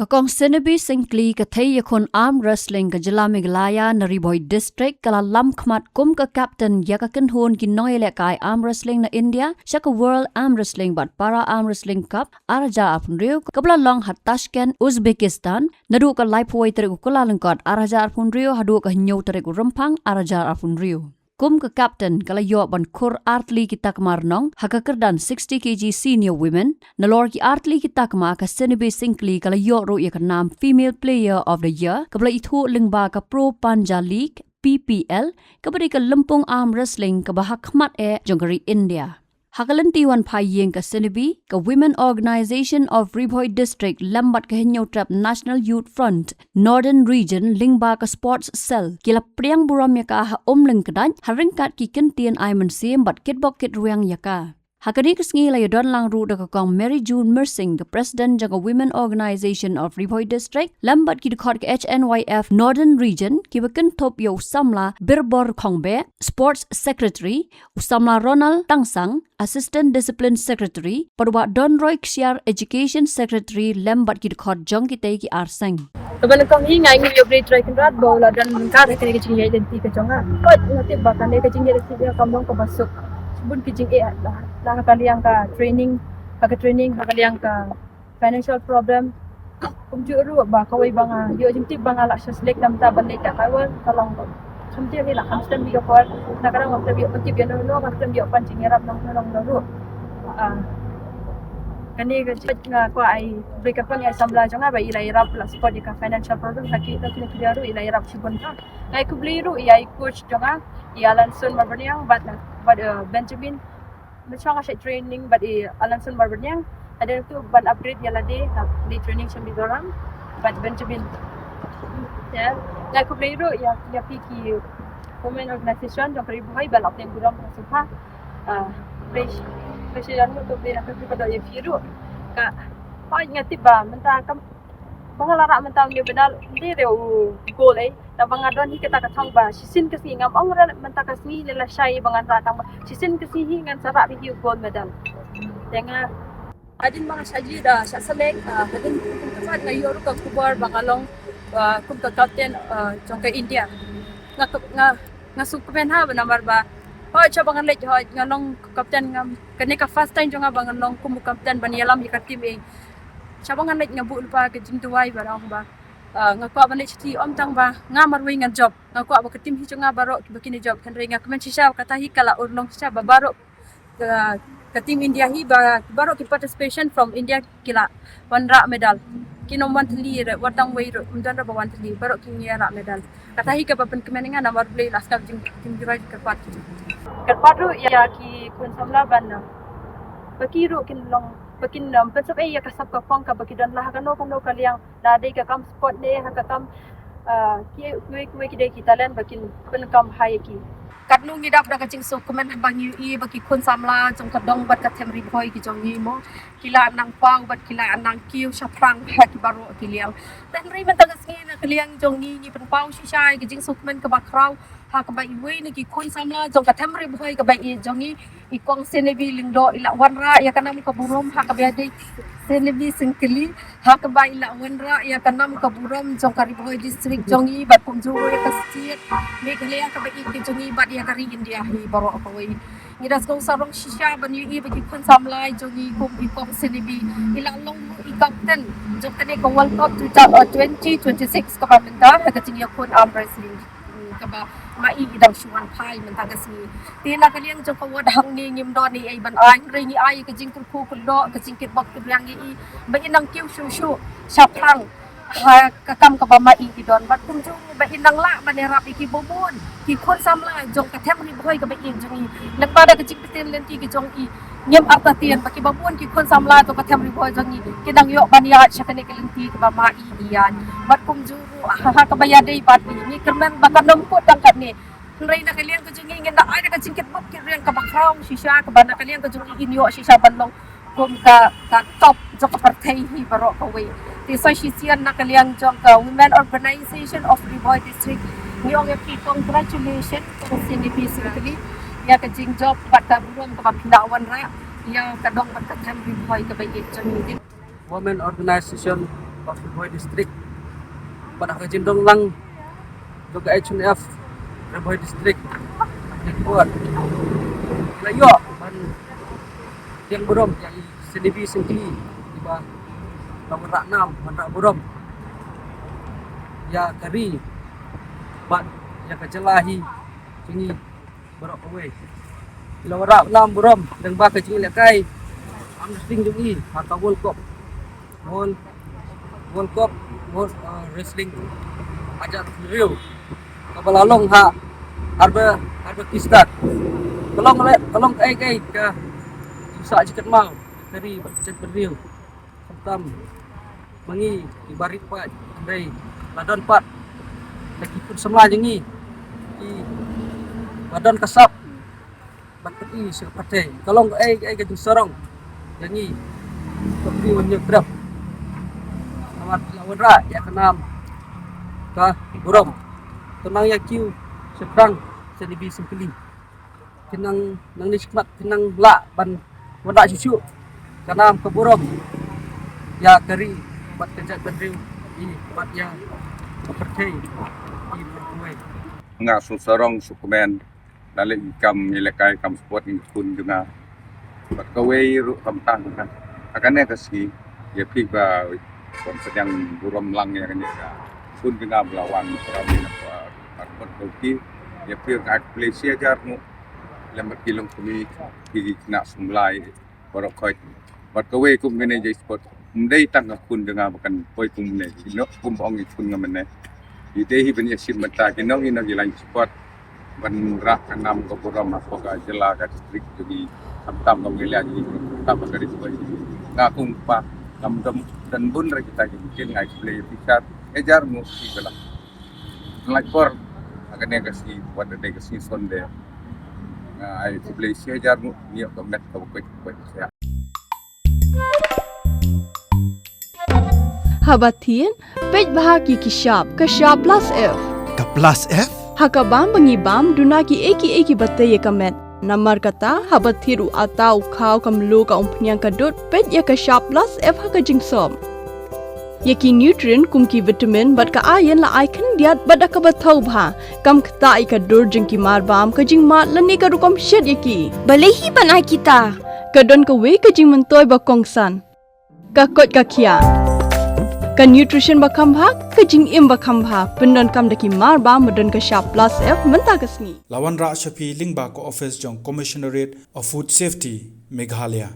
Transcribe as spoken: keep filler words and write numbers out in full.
Ka Kong Senebi Syngkli, ka thei ïakhun arm wrestling ka jylla Meghalaya na Ri Bhoi District, ka la lam khmat kum ka captain ïa ka kynhun ki nongïalehkai arm wrestling na India sha ka World Arm Wrestling bad Para Arm Wrestling Cup ar hajar arphew hynriew, kaba la long ha Tashkent, Uzbekistan, naduh ka laiphew wei tarik u Kyllalyngkot ar hajar arphew hynriew haduh ka hynñiew tarik u Rymphang ar hajar arphew hynriew. Kum ka captain, ka la ïoh ban khur artylli ki takma rnong ha ka kyrdan sixty K G senior women. Nalor ki artylli ki takma, ka Senebi Syngkli ka la ïoh ruh ïa ka nam Female Player of the Year, kaba la ithuh lyngba ka Pro Panja League, P P L, kaba dei ka lympung arm wrestling kaba ha khmat eh jong ka ri India. Ha ka lynti wan phai ïing, ka Senebi, ka Women Organisation of Ri Bhoi District lem bad ka Hynñiewtrep National Youth Front Northern Region lyngba ka Sports Cell ki la pdiang burom ïa ka ha Umlyngkdait, ha ryngkat ki kyntien ai mynsiem bad kitbok kitrwiang ïa ka. Ha kane ka sngi la ïadon lang ruh da ka Kong Mary June Myrsing, ka President jong ka Women Organisation of Ri Bhoi District, lem bad ki dkhot ka H N Y F Northern Region, kiba kynthup ïa u samla Birbor Khongbeh, Sports Secretary, u samla Ronald Tangsang, Assistant Discipline Secretary, bad u Bah Donroy Ksiar, Education Secretary, lem bad ki dkhot jong kitei ki ar seng. Kaba nyngkong hi nga ai nguh ïa U Blei Trai Kynrad ba u la don ryngkat ha kane ka jingïaid lynti ka jong nga. Hooid, nga tip ba kane ka jingïaid lynti ka kam long kaba suk. Shibun ki jingeh la, la ha ka liang ka training, ha ka training, ha ka liang ka financial problem. Kumjuh ruh ba kawei ba nga ïoh jingtip ba nga lah sha select na bynta ban leit da kawei ka long ba, kumjuh hi lah, kam stem ïoh kawei na ka dang, kam stem ïoh pyntip ïa no no, kam stem ïoh pan jingïarap na no no ruh. Ah, kane ka jingeh nga kwah ai bad ka pang ïa samla jong nga ba i la ïarap, la support ïa ka financial problem, ha ki, ha ki, ha ki ruh i la ïarap shibun ka. Nga ai khublei ruh ïa i coach jong nga, i Alanson Marbaniang bad, bad, eh, Benjamin. Mynshwa nga shait training bad i Alanson Marbaniang. Hadien tu ban upgrade ïa lade, nga dei training sha Mizoram bad Benjamin. Ïa, nga ai khublei ruh ïa, ïa phi ki women organisation jong ka Ri Bhoi ba la pynburom ha sngewbha. Ah, khublei, khublei sha ïa ruh, khublei na ka, khublei ïa phi ruh. Ka, hooid, nga tip ba mynta kam, ba nga la rah mynta u medal, ym dei re u gold eh. Tang ba nga don hi kata ka thong ba shisien ka sngi, ngam ong re mynta ka sngi lei lashai ba ngan rah, tang ba shisien ka sngi hi ngan sa rah hi u gold medal. Te nga, hadien ba nga shah jied, ah, shah select, ah, hadien kumta pat nga ïoh ruh ka khubor ba nga long, ah, kum ka captain, ah, jong ka India. Nga, nga, nga sngewkmen ha ba namar ba, hooid, shwa ba ngan leit, hooid, nga long captain, ngam, kane ka first time jong nga ba ngan long kum u captain ban ïalam ïa ka team eh. Shwa ba ngan leit nga buh lypa ka jingduwai ba nga ong ba, ah, nga kwah ban leit shatei, ym tang ba nga marwei ngan jop. Nga kwah ba ka team hi jong nga baroh kiba kin ïa jop. Hynrei nga kmen shisha ba kata hi ka la urlong shisha ba baroh ka, ka team India hi ba baroh ki participation from India ki la wanrah medal. Kin ym wan tylli re, wat tang wei ruh, ym don re ba wan tylli, baroh kin ïa rah medal. Kata hi kaba pynkmen ïa nga namar U Blei la sngap jing, jingduwai jingkyrpad. Kyrpad ruh ïa ki khun samla ban, ba ki ruh kin long, ba kin, um, pynsep ïa ka sap ka phong kaba ki don la ha kano kano ka liang. La dei ka kam sport ne ha ka kam, ah, kiwei kiwei ki dei ki talent ba kin pynkam ha ïa ki. Katno ngi dap da ka jingsngewkmen haba ngi ïohi ba ki khun samla jong ka dong bad ka them Ri Bhoi ki jong ngi mo, ki la nang paw bad ki la nang kiew shaphrang ha ki baroh ki liang. Te hynrei mynta ka sngi na ka liang jong ngi ngi pynpaw shisha ïa ka jingsngewkmen kaba khraw ha kaba iwei na ki khun samla jong ka them Ri Bhoi kaba ïeit jong ngi, i Kong Senebi Lyngdoh, i la wanrah ïa ka nam ka burom ha kaba ïadei, Senebi Syngkli, ha kaba i la wanrah ïa ka nam ka burom jong ka Ri Bhoi District jong ngi bad kumjuh ruh ïa ka state Meghalaya kaba ïeit ka jong ngi bad ïa ka ri India hi baroh kawei. Ngi da sngewsarong shisha ban ïohi ba ki khun samla jong ngi kum i Kong Senebi, i la long ruh i captain jong kane ka World Cup two thou-, uh, twenty twenty-six kaba mynta ha ka jingïakhun arm wrestling, mm, kaba ma i i dang shu wan phai mynta ka sngi. Te na ka liang jong ka wad hangne ngim don ei ei ban ai, hynrei ngi ai ka jingkyrkhu kyrdoh, ka jingkitbok kitrwiang ïa i ba i nang kiew shuh shuh shaphrang ha ka kam kaba ma i i don bad kumjuh ba i nang lah ban ïarap ïa kiba bun ki khun samla jong ka them Ri Bhoi kaba ïeit jong i. Lyngba da ka jingpynlong lynti ka jong i, ngim artatien ba kiba bun ki khun samla jong ka them Ri Bhoi jong i ki nang ïoh ban ïaid sha kane ka lynti kaba ma i i ïaid. Bad kumjuh ruh ha, ha kaba ïadei bad i, ngi kyrmen ba kan ym kut tang katne. Hynrei na ka liang ka jong i ngin da ai da ka jingkitbok kitrwiang kaba khraw shisha kaba na ka liang ka jong i in ïoh shisha ban long kum ka, ka top jong ka pyrthei hi baroh kawei. Te sa shisien na ka liang jong ka Women Organisation of Ri Bhoi District, ngi ong ïa phi congratulations, Kong Senebi Syngkli, ïa ka jingjop bad ka burom kaba phi la wanrah ïa ka dong bad ka them Ri Bhoi kaba ïeit jong ngi. Women Organisation Ri Bhoi District. Bad ha ka jingdon lang jong ka H N F Ri Bhoi District, Ri Bhoi, ki la ïoh ban tieng burom ïa i Senibi Syngkli, iba la wanrah nam, wanrah burom ïa ka ri bad ïa ka jylla hi jong ngi baroh kawei. Ki la wanrah nam burom lyngba ka jingïalehkai arm wrestling jong i ha ka World Cup, World, World Cup, World, uh, Wrestling hajar hynriew, kaba la long ha Harbour, Harbour Kista. Ka long le, ka long kaei kaei ka jingshah jingkynmaw ka ri bad ka jaitbynriew. Khamtam ma ngi kiba rit paid, hynrei la don pat na ki khun samla jong ngi kiba don ka sap ban pyni sha ka pyrthei. Ka long kaei kaei ka jingsarong ïa ngi, ka pyrthei ban ïoh krep. Namar ki la wanrah ïa ka nam ka burom. To nang ïa kiew shaphrang Senibi Syngkli. Kin nang, nangne shakhmat kin nang lah ban wanrah shuh shuh ka nam ka burom ïa ka ri bad ka jaitbynriew i bad ïa ka pyrthei i baroh kawei. Nga sngewsarong sngewkmen, nga leh kam ïalehkai kam sport ïa ki khun jong nga. Bad kawei ruh khamtam ha kane ka sngi, ïa phi ba wan pdiang burom lang ïa kane ka khun jong nga ba la wan para, ïa phi ruh nga ai khublei shi hajar nguh lem bad ki longkmie, ki khynnah samla baroh khoit. Bad kawei kum kane jait sport, ym dei tang ka khun jong nga ba kan poi kum ne, ki nong, kum ba ong ki khun nga mynne. Ki dei hi ban ïa shim bynta ki nong, ki nong ki line sport ban rah ka nam ka burom hapoh ka jylla ka district jong ngi, khamtam ka Meghalaya jong ngi, khamtam ka ri Khasi. Nga kum kpa ngam don bun re kita ki mungkin, nga ai khublei ïa phi shi hajar nguh ïa phi ba la lait por ha kane ka sngi, wat dei ka sngi Sunday. Nga ai khublei shi hajar nguh, ngi ïoh ka met kaba koit kaba koit. Haba thied, peit bha ïa ki shap, ka shap plus F. Ka plus F? Ha ka bam ba ngi bam, duna kiei kiei kiba tei ïa ka met. Namar kata, haba thied u atta, u khaw, ka mluh, ka umphniang, ka dud, peit ïa ka shap plus F ha ka jingsop. Ïa ki nutrient kum ki vitamin bad ka iron la ai khyndiat bad da kaba thaw bha. Kam ktah ïa ka dur jong ki mar bam, ka jingmad lane ka rukom shet ïa ki. Balei hi ban ai kita? Ka don kawei ka jingmyntoi ba kongsan. Ka koit ka khiah. Ka nutrition ba kham bha, ka jingim ba kham bha. Pyndonkam da ki mar bam ba don ka shap plus F mynta ka sngi. La wanrah sha phi lyngba ka office jong Commissionerate of Food Safety, Meghalaya.